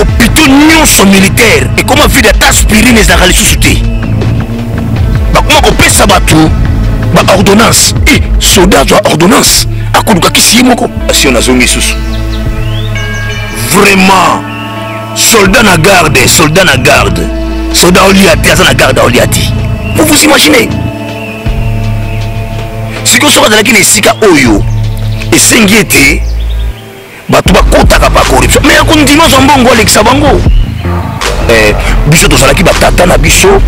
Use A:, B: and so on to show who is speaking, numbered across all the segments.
A: Bahôpitaux nyonso militaire ekoma vide, ata aspirine ezalaka lisusu te. Bakoma kopesa bato baordonnance. E soda azwa ordonnance, akoluka kisi ye moko. Sio nazongi lisusu vraiment soldat na garde, soldat na garde, soldat olia te, aza na garde aolia te. Vous vous imaginez sikoyo soki azalaki na esika oyo esengi ete bato bakotaka pa corruption, mais akondima azwa mbongo alekisa bango. Biso tozalaki batata na biso,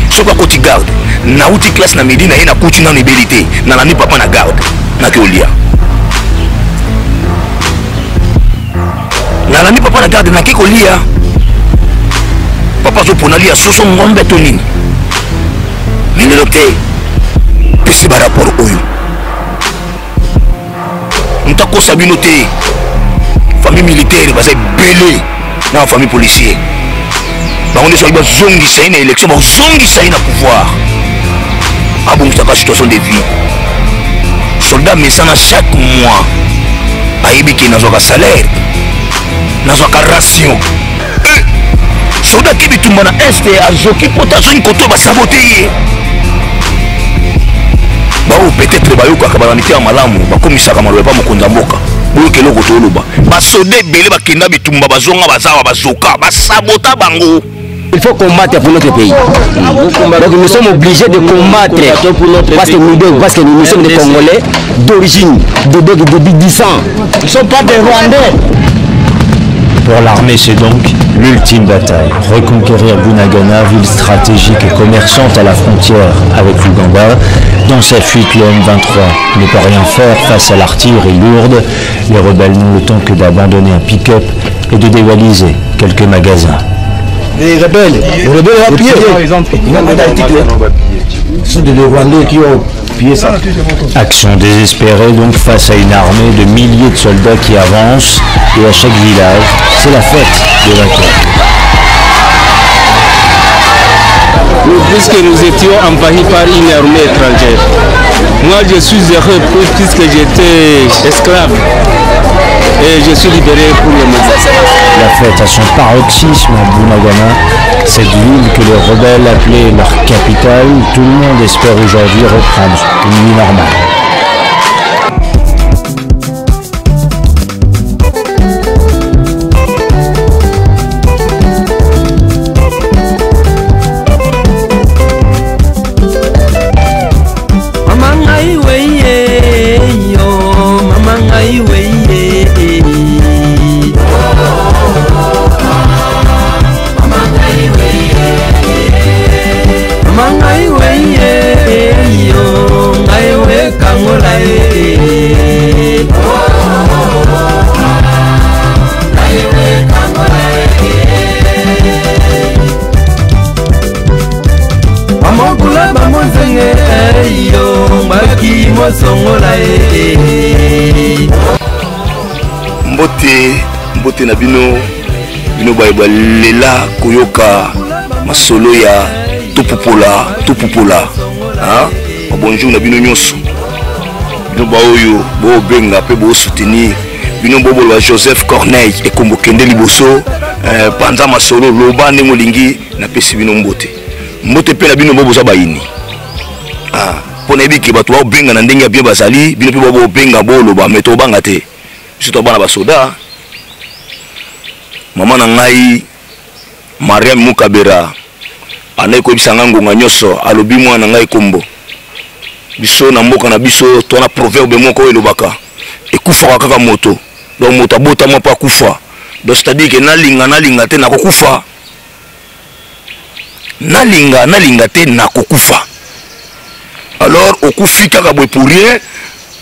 A: soki akoti garde, nauti classe na midi na ye, nakuti nano ebeli te, nalandi papa na garde, nake olia, nalandi papa na garde, nake kolia, papa azopona lia soso, ngombe to nini. Mais lelo te, pesi barapport oyo, moto akosa bino te. Famille militaire baza ebele na bafamille policier, bango nde soki bazongisa ye na élection, bazongisa ye na pouvoir, abongisaka situation de vie. Soldat mesana, chaque mois ayebi ke nazwaka salaire, nazwaka ration. Soldat ake bitumba na este, azoki pota, azongi koto, basabote ye. Baoyo peut-être bayokaka bana mitema malamu, bakomisaka maloba epa mokonzi ya mboka. Boyoka eloko toloba, basoda ebele bakenda bitumba, bazonga, bazawa, bazoka, basabota bango.
B: Il faut combattre pour notre pays. Donc nous sommes obligés de combattre parce que nous, parce que nous, nous sommes des Congolais d'origine, de sang. Nous ne sommes pas des Rwandais.
C: Pour l'armée, c'est donc l'ultime bataille. Reconquérir Bunagana, ville stratégique et commerçante à la frontière avec l'Ouganda. Dans sa fuite, le M23 ne peut rien faire face à l'artillerie lourde. Les rebelles n'ont le temps que d'abandonner un pick-up et de dévaliser quelques magasins.
B: Les rebelles ont pillé. Ce sont des Rwandais qui ont pillé ça.
C: Action désespérée donc face à une armée de milliers de soldats qui avancent, et à chaque village, c'est la fête de vainqueurs.
D: Nous, puisque nous étions envahis par une armée étrangère. Moi, je suis heureux puisque j'étais esclave et je suis libéré pour le moment.
C: La fête a son paroxysme à Bunagana, cette ville que les rebelles appelaient leur capitale. Tout le monde espère aujourd'hui reprendre une vie normale.
E: Mama ngai weye yo, mama ngai weye. Mama ngai weye yo, ngai we kangola ye. Bamokula bamonzenge yo, baki mosongola ye.
A: Mbote, mbote na bino, bino baye balela koyoka masolo ya topupola topupola. Hein? Bonjour na bino nyonso, bino baoyo bobenga mpe bosoutenir bino, boboloba Joseph Corneille ekombo kende liboso, panza masolo, loba ndenge olingi. Napesi bino mbote, mbote mpe na bino bo boza bayini, mpo nayebi ke bato baobenga na ndenge ya bien bazali, bino mpe bobenga boloba, me tobanga te, biso to bana basoda. Mama na ngai Mariam Mukabera andaki koyebisa ngai ngonga nyonso, alobi mwana na ngai kombo biso na mboka na biso to na proverbe moko oyo elobaka ekufaka kaka moto, donc moto abotama mpo akufa. Donc c'est-à-dire ke nalinga nalinga te nakokufa, nalinga nalinga te nakokufa. Alors okufi kaka boye pour rien.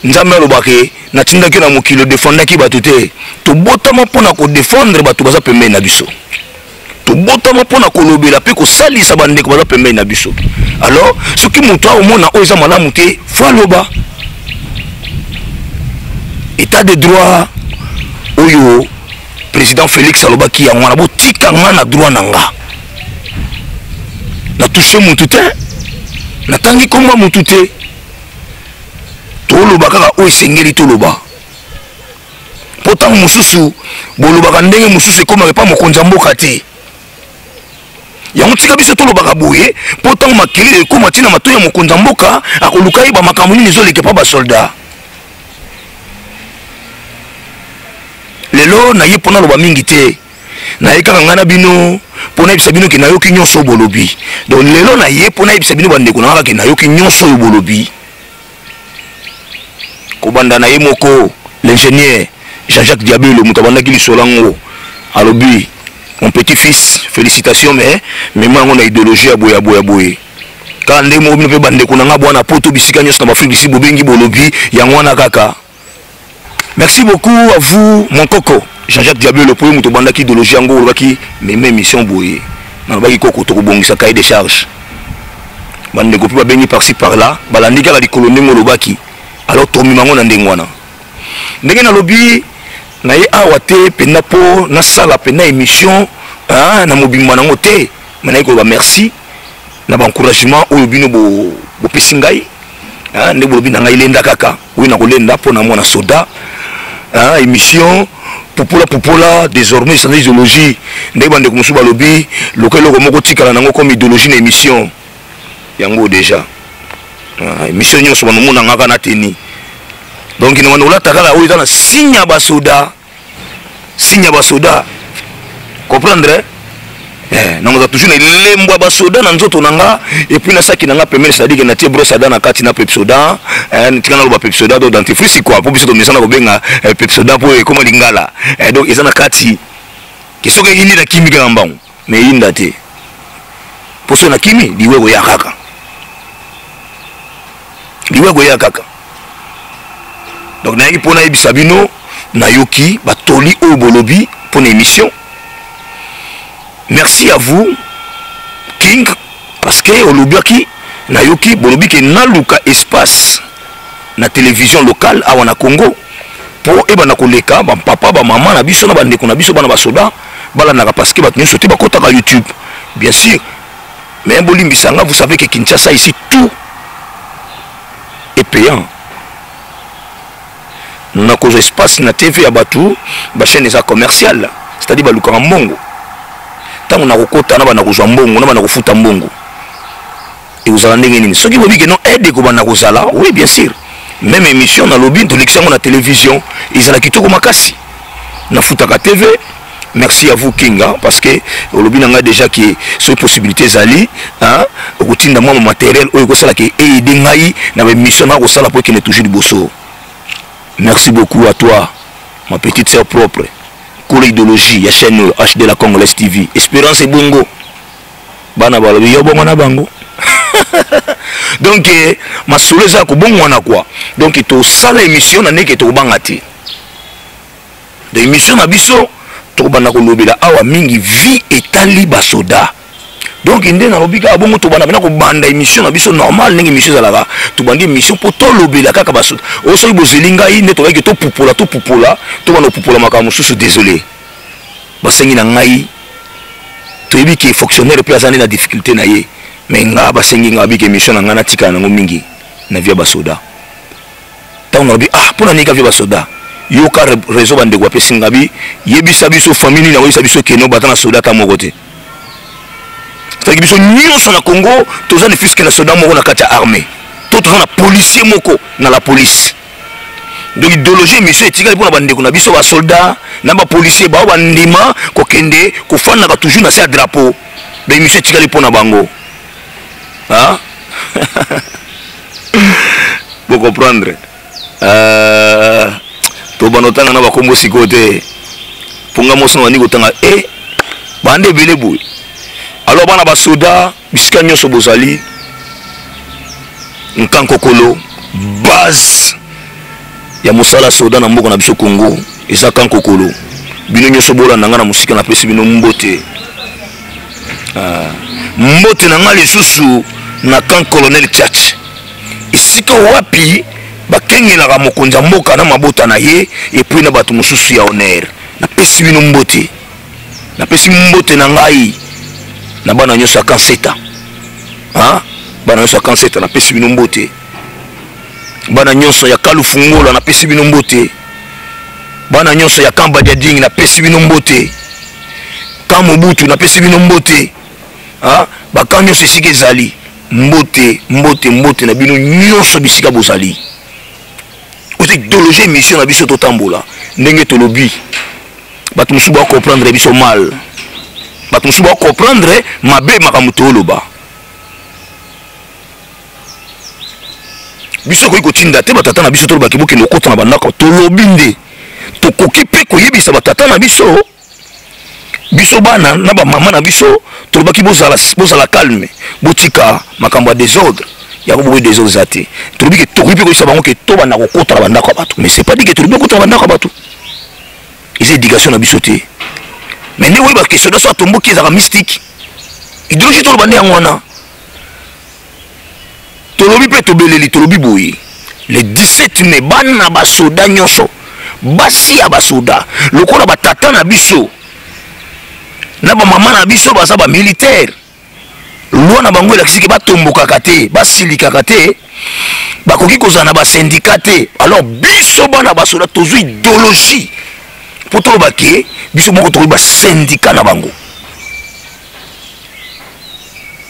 A: Nzambe alobaka natindaki na mokili, odefendaki bato te. Tobotama mpona kodefendre bato baza pembeni na biso, tobotama mpona kolobela mpe kosalisa bandeko baza pembeni na biso. Alors soki moto aomona oyo eza malamu te, fo aloba. État de droit oyo président Félix alobaki yango wana, botika nga na droit na nga, natouche mutu te, natangi komba mutu te, toloba kaka oyo esengeli toloba. Mpo ntango mosusu bolobaka ndenge mosusu ekomaka epa mokonzi ya mboka te. Yango tika biso tolobaka boye, mpo ntango makelele ekoma ntina matoi ya mokonzi ya mboka, akoluka yeba makambo nini ezoleka epa basoldat. Lelo naye mpo naloba mingi te, naye kaka ngai na bino mpo nayebisa bino ke nayoki nyonso oyo bolobi. Donc lelo naye mpo nayebisa bino bandeko na ngai ke nayoki nyonso oyo bolobi. Kobanda na ye moko l'ingénieur Jean-Jacques Diabelo, moto abandaki lisolo yango, alobi mon petit-fils, félicitations, mais mema yango na idéologie ya boye ya boye ya boye. Kaka ndenge moko bino mpe bandeko na ngai bwana poto bisika nyonso na Afrique du Sud bobengi bolobi yango wana kaka. Merci beaucoup à vous mon koko Jean-Jacques Diabelo po ye moto obandaki idéologie yango, olobaki mema émission boye, nalobaki koko tokobongisa cahier de charge. Bandeko mpe babengi par-ci par-là, balandi kaka likolo ndenge olobaki, alors tomema yango na ndenge wana. Ndenge nalobi na ye awa te mpenza mpo nasala mpenza émission, hein, na mobimba nango te, mais naye koloba merci na ba encouragement oyo bino bopesi ngai, hein, nde bolobi na ngai lenda kaka, oyo nakolenda mpo na mwana soda, hein, émission pupola pupola désormais sans idéologie. Ndenge bandeko mosusu balobi loka eloko moko tikala nango comme idéologie na émission yango déjà, hein, émission nyonso banomona ngaka na teni. Donc na bando olata kaka oyo eza na signe ya basoda, signe ya basoda, comprendre? Nango toujours na elembo ya basoda na nzoto na nga, et puis na saki na nga pembeni, c'est-à-dire que natie brosse à dents na kati na Pepsodent, tika naloba Pepsodent, donc dentifrice quoi, po biso tomesana kobenga Pepsodent po ekoma lingala. Donc eza na kati ke soki eyindi na kimi kaka mbangu, mais eyinda te, po soki na kimi liwa ekoya kaka, liwa ekoya kaka. Donc nayaki mpo nayebisa bino, nayoki batoli oyo bolobi mpo na émission. Merci à vous King, parce que olobaki, nayoki bolobi ke naluka espace na télévision locale awa na Congo po ebanda koleka ba papa ba mama na biso na bandeko na biso bana basoda balandaka, parce que bato nyonso te bakotaka YouTube bien sûr. Mais bolimbisa nga, vous savez que Kinshasa ici tout est payant. Nakozwa espace na TV ya bato, ba chaîne eza commerciale, c'est-à-dire balukaka mbongo. Ntango nakokota na banda kozwa mbongo, na banda kofuta mbongo, ekozala ndenge nini? Soki boyebi ke non, aide ekobanda kozala, oui bien sûr, même émission nalobi tolekisi yango na télévision, ezala kitoko makasi, nafutaka TV. Merci à vous King, hein, parce que olobi na ngai déjà que soki possibilité ezali, hein, okotinda mwa matériel oyo ekosala ke eyede ngai na ba émission na kosala po ekende toujours liboso. Merci beaucoup à toi ma petite sœur propre, kolo idéologie ya chaîne oyo HD la Congolaise TV, Espérance Ebongo, bana balobi yo bongo na bango. Donc masolo eza kobongwana quoi. Donc tosala émission na ndenge tokobanga te. Donc émission na biso tokobanda kolobela awa mingi vie etali basoda. Donc nde nalobi kaka bongo, tobanda mpena kobanda émission na biso normal ndenge émission ezalaka, tobandi émission mpo tolobela kaka basoda. Oyo soki bozeli ngai nde tobaki topupola, topupola, tobanda kopupola makambo mosusu, désolé. Basengi na ngai, toyebi ke fonctionnaire mpe aza nde na difficulté na ye, mais nga basengi nga babiki émission na ngai natikala nango mingi na vie ya basoda. Ntango nalobi, ah, mpo na nini ka vie basoda? Yoka réseau bandeko bapesi nga bi, yebisa biso famille nini akoyebisa biso keno baza na soda ata moko te. C'est-à-dire biso nyonso na Congo toza ne fût-ce que na soda moko na kati ya armée, to toza na policier moko na la police. Donc idéologie émission etikali mpona bandeko na biso ba soldat na ba policier bao bandima kokende kofandaka toujours na se ya drapeau. Donc émission etikali mpona bango. Hein? Bo comprendre. To bando tanga na bakombo sikoyo te. Ponga moso na bandi kotanga, bande ebele boye. Alors bana basoda bisika nyonso bozali, Nkankokolo base ya mosala soda na mboka na biso Congo eza Kankokolo. Bino nyonso bolanda nga na mosika, napesi bino mbote. Mbote na nga lisusu na camp colonel Tchatch, esika wapi bakengelaka mokonzi ya mboka na mabota na ye et puis na bato mosusu ya honneur. Napesi bino mbote, napesi mbote na ngai na bana nyonso ya Kanseta, hein? Bana nyonso ya Kanseta napesi bino mbote, bana nyonso ya Kalufungola napesi bino mbote, Bana nyonso ya Kamba Diading napesi bino mbote. Camp Mobutu napesi bino mbote. Ah, ba camp nyonso esika ezali. Mbote, mbote, mbote na bino nyonso bisika bozali. Oza idéologie mission na biso totambola ndenge tolobi. Bato mosusu ba comprendre biso mal. Bato mosusu ba comprendre mabe makambo toloba. Biso ekoki kotinda te batata na biso tolobaki bokende kokota na bandako. Tolobi nde tokoki mpe koyebisa batata na biso, biso bana na bamama na biso, tolobaki bozala, bozala calme, botika makambo ya desordre. Yango bokoki desordre eza te. Tolobi ke tokoki mpe koyebisa bango ke tobanda kokota na bandako ya bato, mais c'est pas dit ke tolobi kokota na bandako ya bato, eza éducation na biso te. Mais nde oyeba ke soda so atomboki ezalaka mystique, idéologie toloba nde yango wana. Tolobi mpe tobeleli, tolobi boye le 17 mai, bana basoda nyonso, basi ya basoda, lokola batata na biso na bamama na biso baza bamilitaire, loi na bango elakisi ke batombokaka te, basilikaka te, bakoki kozala na basyndicat te. Alors biso bana basoda tozwi idéologie mpo toloba ke biso moko tokoki basyndicat na bango,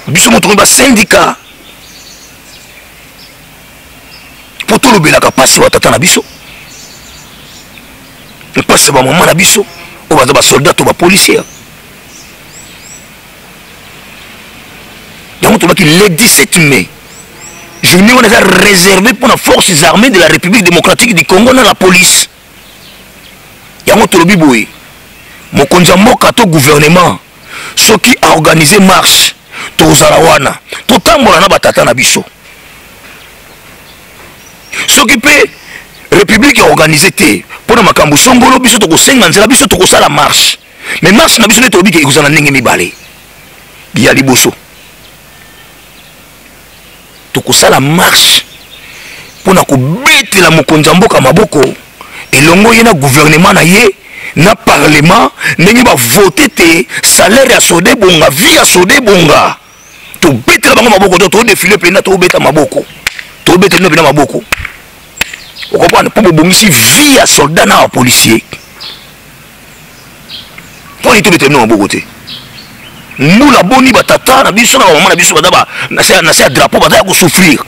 A: biso moko tokoki basyndicat mpo tolobelaka mpasi ya batata na biso, mpasi ya bamama na biso oyo baza basoldat to bapolicier. Yango tolobaki le 17 mai, journée wana eza réservé mpo na forces armées de la République démocratique du Congo na la police. Yango tolobi boye, mokonzi ya mboka to gouvernement soki aorganize marche, tozala wana, totambola na batata na biso. Soki mpe république aorganize te mpo na makambo songolo, biso tokosenga nzela, biso tokosala marche. Mais marche na biso nde tolobi ke ekozala ndenge mibale. Ya liboso, tokosala marche mpo na kobetela mokonzi ya mboka maboko elongo ye na gouvernement na ye na parlement, ndenge bavote te salaire ya soda ebonga, vie ya soda ebonga. Tobetela bango maboko, to todefile mpenza, tobeta maboko, tobetela bino mpenza maboko, okomprendre, mpo bobongisi vie ya soldat na bapolicier. Mpo nini tobetela bino maboko te? Mbula boni batata na biso na bamama na biso baza na se ya drapeau, baza ya kosouffrir.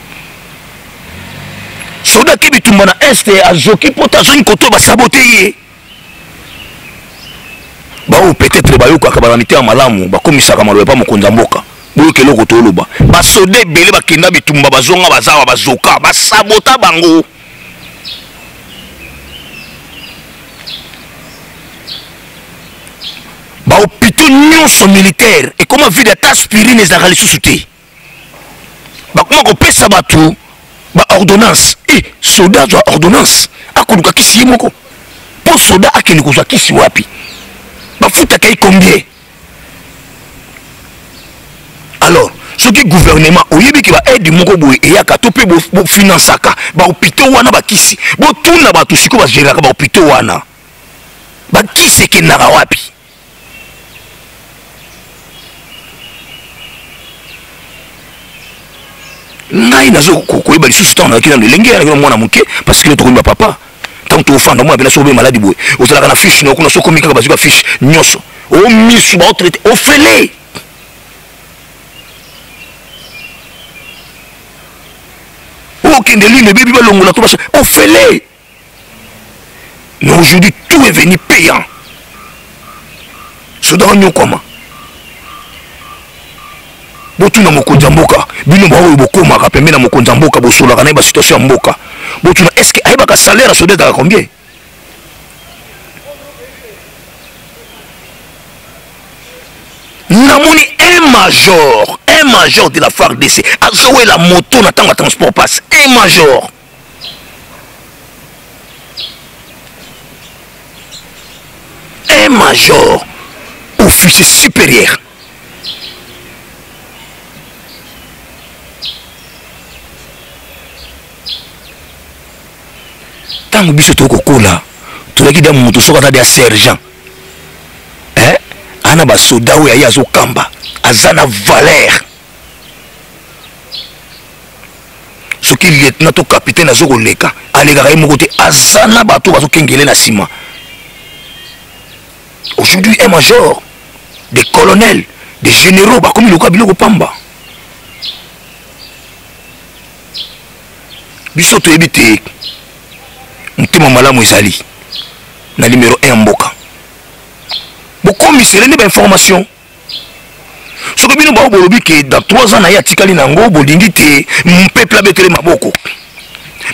A: Soda ake bitumba na este, azoki mpo azongi koto basabote ye. Baoyo peut-être bayokaka bana mitema malamu, bakomisaka maloba epa mokonzi ya mboka. Boyoka eloko toloba, basoda ebele bakenda bitumba, bazonga, bazawa, bazoka, basabota bango. Bahôpitaux nyonso militaire ekoma vide, ata aspirine ezalaka lisusu te. Bakoma kopesa bato ba ordonnance. E soda azwa ordonnance, akoluka kisi ye moko. Mpo soda akende kozwa kisi wapi? Bafutaka ye combien? Alors soki gouvernement oyebi ke ba aide moko boye eyaka, to mpe bofinansaka bahôpitaux wana bakisi, botuna bato sikoyo bagéraka bahôpitaux wana, bakisi ekendaka wapi? Ngai nazo koyeba lisusu ntango nazalaki nano elenge, nazalaki na mwana moke, parce que tokomi bapapa. Ntango tofanda mwana mpena, soki obe maladi boye, ozalaka na fiche na kuna, soki okomi kaka bazwi bafiche nyonso, omisu baotraite ofele. Okende lino ebebi, balongola to basa ofele. Mais aujourd'hui tout est venu payant. Soda onyokwama, botuna mokonzi ya mboka, bino baoyo bokomaka pembeni na mokonzi ya mboka, bosolaka na ye basituation ya mboka, botuna est ce que ayebaka salaire ya soda ezalaka combien? Namoni un major de la FARDC azowela moto na ntango ya transport passe. Un major, un major, officier supérieur. Ntango biso tokokola, tozalaki da moto soki aza dia sergent, eh? Ana basoda oyo aye azokamba, aza na valeur. Soki lieutenant to capitaine azo koleka, alekaka ye moko te, aza na bato bazokengele na nsima. Aujourd'hui, un major, des colonels, des généraux, bakomi lokola biloko pamba. Biso toyebi te motema malamu ezali na numero 1 ya mboka. Bokomisele nde ba information. Soki bino bao bolobi ke dans 3 ans na ye atikali na yango, bolingi te peuple abetele maboko,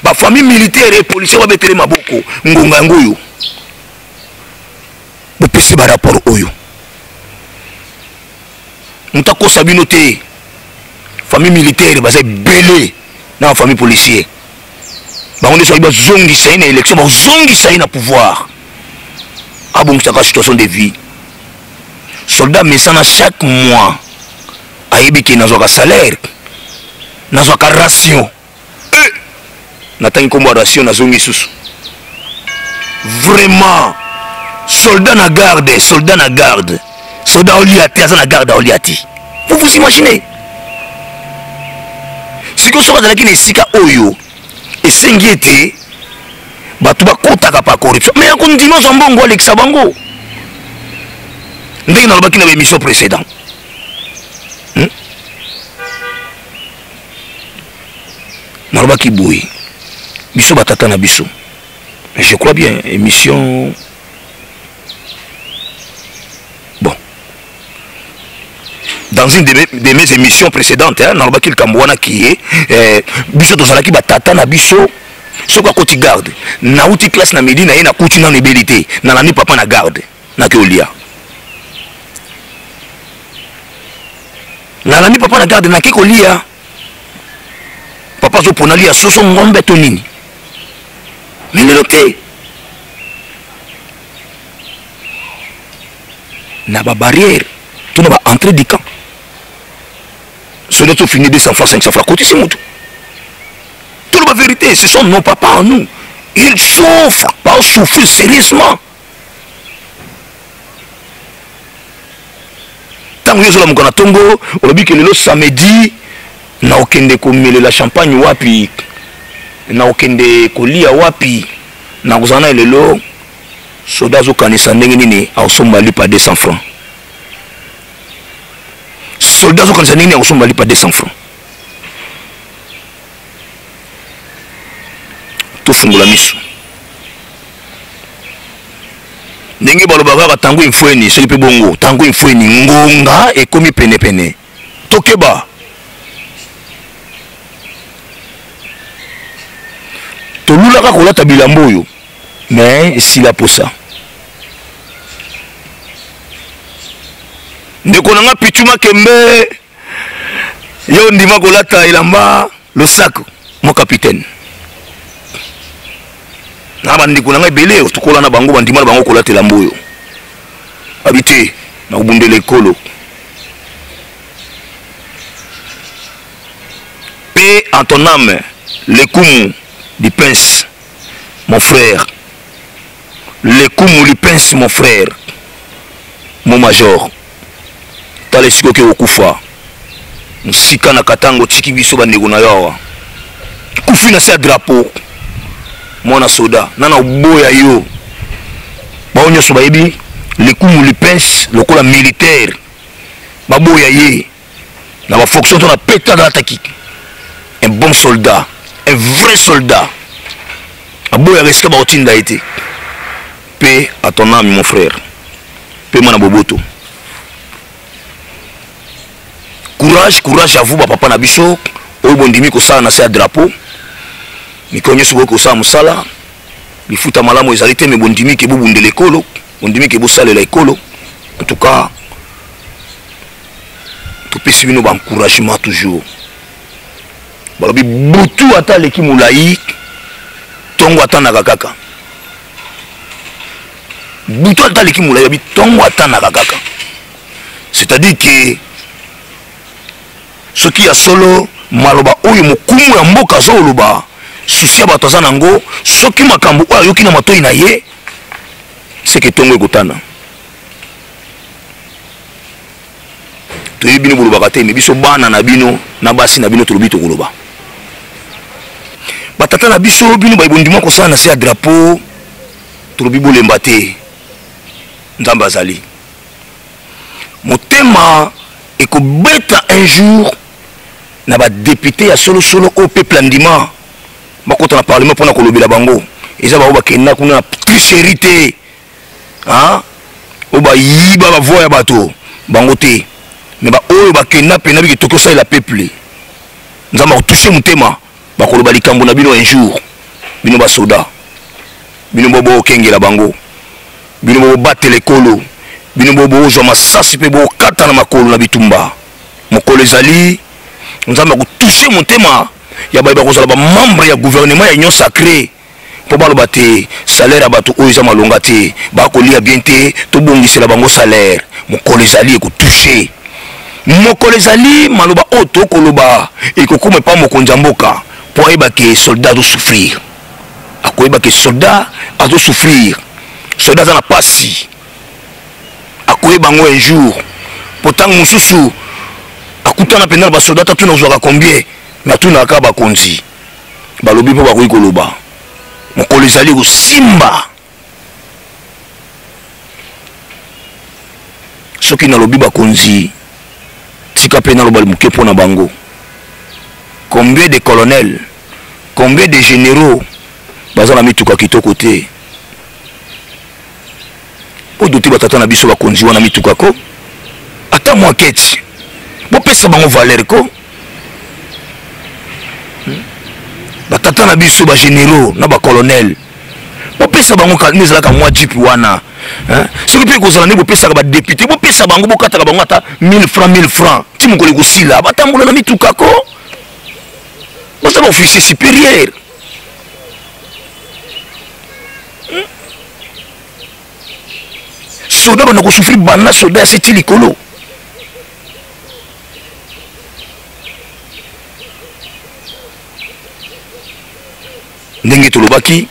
A: ba famille militaire et policier babetele maboko, ngonga yango oyo bopesi ba rapport oyo. Moto akosa bino te, famille militaire baza ebele na ba famille policier, bango nde soki bazongisa ye na élection, bazongisa ye na pouvoir, abongisaka situation de vie. Soldat mesana chaque mois ayebi ke nazwaka salaire, nazwaka ration. Natangi nkombo ya ration, nazongi susu. Vraiment, soldat na garde, soldat na garde, soldat olia te, aza na garde olia te. Vous vous imaginez? Sikoyo soki azalaki na esika oyo esengi ete bato bakotaka pa corruption, mais akondima azwa mbongo alekisa bango, ndenge nalobaki na baémission précédent. Nalobaki boye, biso batata na biso, je crois bien émission, bon, dans une de mes émissions précédentes, hein, nalobaki likambo wana kie, biso tozalaki batata na biso, soki akoti garde, nauti classe na midi na ye, nakuti nano ebeli te, nalandi papa na garde, nake olia. Nalandi papa na garde, nake kolia. Papa azopona lia soso, ngombe to nini. Mais lelo te. Na ba barrière, to na ba entrée du camp. Soki to fini 200 francs, 500 francs, kotisi moto. Tout la vérité, ce sont nos papas en nous. Ils souffrent, pas souffrir sérieusement. Tango yo zolamuka na tongo, olobi ke lelo samedi na okende komelela champagne wapi, na okende kolia wapi, na kozala na lelo soda azokanisa ndenge nini akosomba lipa 200 francs. Soldat azokanisa ndenge nini akosomba lipa 200 francs. Tofungola miso. Ndenge balobaka kaka tango infweni, soki mpe bongo tango infweni, ngonga ekomi penepene. Tokeba. Tolulaka kolata bilamba oyo, mais esila posa. Ndeko na nga Pichu Makembe, yo ndima kolata elamba losako, mon capitaine. Na bandeko na nga ebele tokola na bango, bandima na bango kolata elamba oyo. Babi te, na kobundela ekolo. Paix en ton âme, lekumu du prince, mon frère. Lekumu du prince, mon frère, mon major. Tala esika oke kokufa. Mosika na Katanga otiki biso bandeko na yo awa. Kufi na se ya drapeau. Mwana soda, nana oboya yo. Bango nyonso bayebi lekumu du prince lokola militaire. Baboya ye na ba fonction to na peta na ataki. Un bon soldat, un vrai soldat. Aboya esika bakotinda ye te. Paix à ton âme, mon frère. Paix mwana boboto. Courage, courage à vous, ba papa na biso. Oyo bondimi kosala na se ya drapeau. Mikolo nyonso bokoki kosala mosala. Lifuta malamu ezali te, mais bondimi ke bobundela ekolo, bondimi ke bosalela ekolo. En tout cas, topesi bino ba encouragement toujours. Balobi butu ata aleki molai, tongo atanaka kaka. Butu ata aleki molai, balobi tongo atanaka kaka. C'est-à-dire que soki ya solo maloba oyo mokumu ya mboka azoloba, souci ya bato aza nango, soki makambo oyo ayoki na matoi na ye, c'est que tongo ekotana. Toyebi bino bolobaka te, mais biso bana na bino na basi na bino tolobi tokoloba. Batata na biso bino bayi bondima kosala na se ya drapeau, tolobi bolemba te. Nzambe azali. Motema ekobeta un jour na ba député ya solo solo oyo peuple andima bakota na parlement mpona kolobela bango. Eza bango bakenda kuna na tricherie te, hein? Oyo bayiba ba voix ya bato bango te, mais ba oyo bakenda mpena bike toki osalela peuple. Nzambe akotouche motema, bakoloba likambo na bino un jour. Bino basoda, bino bobo okengela bango, bino bobo batela ekolo, bino bobo ozwa masasi mpe bokata na makolo na bitumba. Mokolo ezali Nzambe akotouche motema ya baye bakozala ba membre ya gouvernement ya Union Sacrée mpo baloba te salaire ya bato oyo eza malonga te, bakolia bien te, tobongisela bango salaire. Mokolo ezali ekotouche. Mokolo ezali maloba oyo tokoloba ekokoma epa mokonzi ya mboka mpo ayeba ke soldat azosouffrir. Akoyeba ke soldat azosouffrir, soldat aza na pasi, akoyeba yango un jour. Mpo ntango mosusu akutana mpenza na basoldat, atuna ozwaka combien, mais atunaka kaka bakonzi balobi mpo bakoki koloba. Mokolo ezali kosimba. Soki nalobi bakonzi, tika mpe naloba moke mpo na bango. Combien de colonels, combien de généraux baza na mituka kitoko te? Bodote batata na biso bakonzi wana mituka ko, ata mwa keti bopesa bango valeur ko. Batata na biso ba généraux na ba colonel, bopesa bango nde ezalaka mwa jeep wana, hein? Soki mpe ekozala nde bopesaka ba député, bopesa bango, bokataka bango ata 1000 francs, 1000 francs ti mokolo ekosila, batambola na mituka ko, baza ba officier supérieur. Soda banda kosouffrir banda soda ya seti likolo. Ndenge tolobaki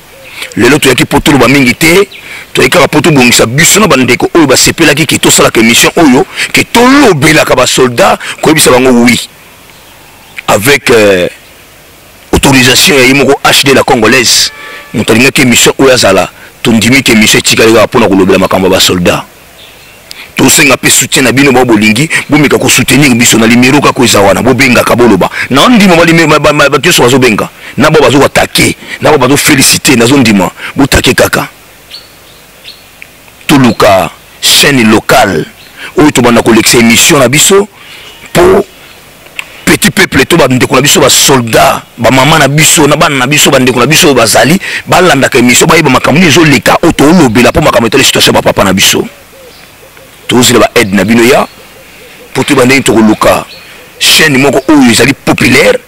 A: lelo, toyaki mpo toloba mingi te, toyaki kaka mpo tobongisa biso na bandeko oyo basepelaki ke tosalaka émission oyo, ke tolobelaka basoldat, koyebisa bango oui avec autorisation ya ye moko HD la Congolaise. Moto alingaki émission oyo azala, tondimi ke émission etikali kaka mpona kolobela makambo ya basoldat. Tosenga mpe soutien na bino bao bolingi bomeka kosoutenir biso na limero kaka eza wana, bobengaka boloba na ndima bato nyonso bazobenga na bao bazoatake na bao bazofélicite, nazondima botake kaka. Toluka chaîne locale oyo tobanda kolekisa émission na biso mpo petit peuple to bandeko na biso basoldat, bamama na biso na bana na biso, bandeko na biso oyo bazali balandaka émission, bayeba makambo nini ezoleka oyo toolobela mpo makambo etali situation ya bapapa na biso. Tozela ba aide na bino ya mpo toyeba ndenge tokoluka chaîne moko oyo ezali populaire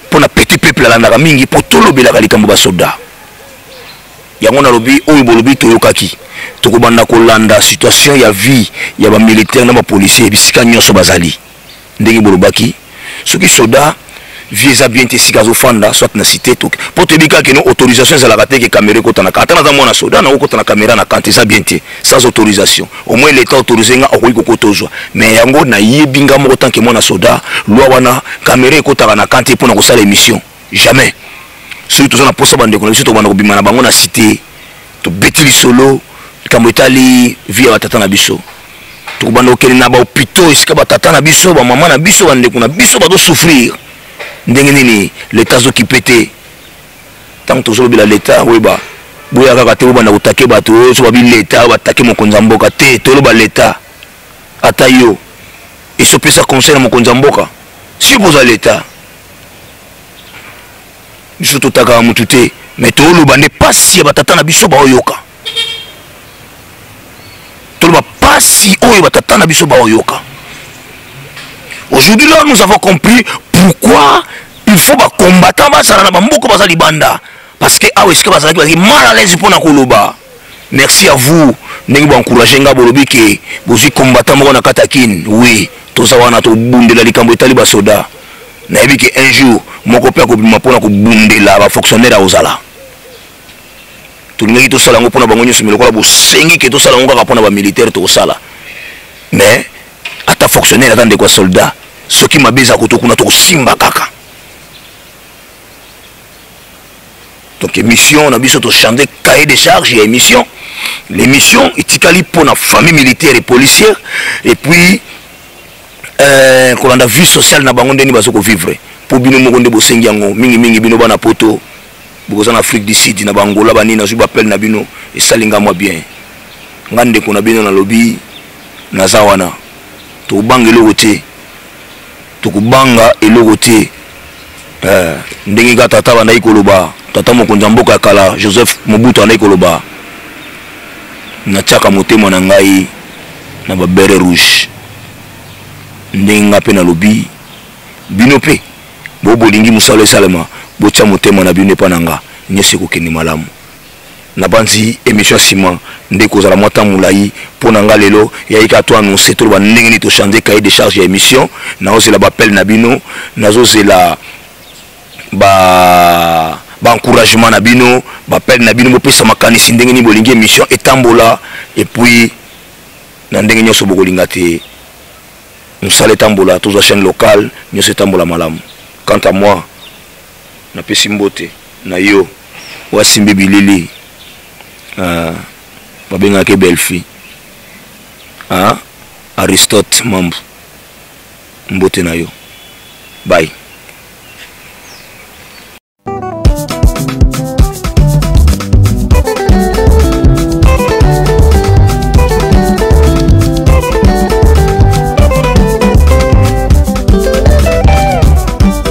A: mpo na petit peuple alandaka mingi mpo tolobelaka likambo basoldat. Yango nalobi oyo bolobi toyokaki, tokobanda kolanda situation ya vie ya bamilitaire na bapolicier bisika nyonso bazali. Ndenge bolobaki, soki soda vie eza bien te esika azofanda, soit na cité to po toyebi kaka keno autorisation ezalaka te ke caméra ekotanaka. Ata naza mwana soda, nakokota na caméra na kante eza bien te sans autorisation. Au moins l'état autorise nga, okoki kokota ozwa, mais yango nayebi nga moko tant que mwana soda, loi wana caméra ekotaka na kante mpona kosala émission jamais. Soki toza na posa bandeko na biso, tobanda kobima na bango na cité, tobeti lisolo likambo etali vie ya batata na biso. Tokobanda kokende na bahôpitaux esika batata na biso, bamama na biso, bandeko na biso bazosouffrir. Ndenge nini leta azokipe te? Ntango tozolobela leta, oyeba boya kaka te bobanda kotake bato oyo so babi leta batake mokonzi ya mboka te. Toloba leta, ata yo esopesa conseil na mokonzi ya mboka si boza leta. Biso totakaka motu te, mais toloba nde pasi ya batata na biso baoyoka. Toloba pasi oyo batata na biso baoyoka. Aujourd'hui là, nous avons compris pourquoi il faut bacombattant bazala na bamboka baza libanda, parce que awa esika bazalaki bazalaki mal à l'aise mpona koloba. Merci à vous ndenge boencourage nga, bolobi ke bozwi combattant moko na kati ya Kin. Oui, toza wana tobundela likambo etali basoda. Nayebi ke un jour moko mpe akobima mpona kobundela bafonctionnaire akozala. Tolingaki tosala yango mpona bango nyonso, mais lokola bosengi ke tosala yango kaka mpona bamilitaire, tokosala. Mais ata fonctionnaire, ata ndeko ya soldat, soki mabe eza koto kuna, tokosimba kaka. Donc émission na biso, tochange cahier de charge ya émission. L'émission etikali mpo na famille militaire et policière, et puis kolanda vie sociale na bango ndeni bazo kovivre, mpo bino moko nde bosengi yango mingimingi. Bino bana Poto, bokoza na Afrique du Sud, na Bangola, banini, nazwi baappel na bino, esali nga mwa bien. Nga ndeko na bino nalobi, naza wana, tokobanga eloko te, tokobanga eloko te. Ndenge kaka tata bandaki koloba, tata mokonzi ya mboka ya kala Joseph Mobutu andaki koloba: "Natiaka motema na ngai na babérets rouges." Ndenge nga mpe nalobi, bino mpe bo bolingi mosala esalema, botia motema na bino epa na nga, nyonso ekokende malamu. Nabanzi émission ya nsima nde kozala mwa ntango molai. Mpo na nga lelo yai kaka to annonce, toloba ndenge nini tochange cahier de charge ya émission. Nazozela baappel na bino, nazozela ba baencouragement na bino, baappel na bino, bopesa makanisi ndenge nini bolingi émission etambola, et puis na ndenge nyonso bokolinga te mosala etambola, tozwa chaîne locale, nyonso etambola malamu. Quant à moi, napesi mbote na yo wasimbi bilili, babengaki Belfi, Aristote Mambu, mbote na yo, bye.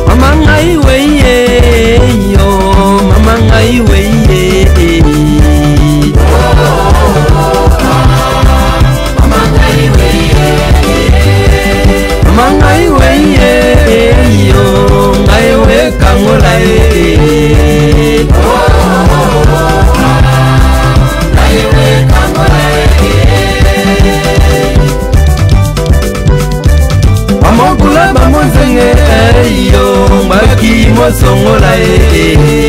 E: Mama ngai weye yo, mama ngai weye. Mama ngai weye yo, ngai wekangola ye. Bamokula bamonzenge yo, baki mosongola ye.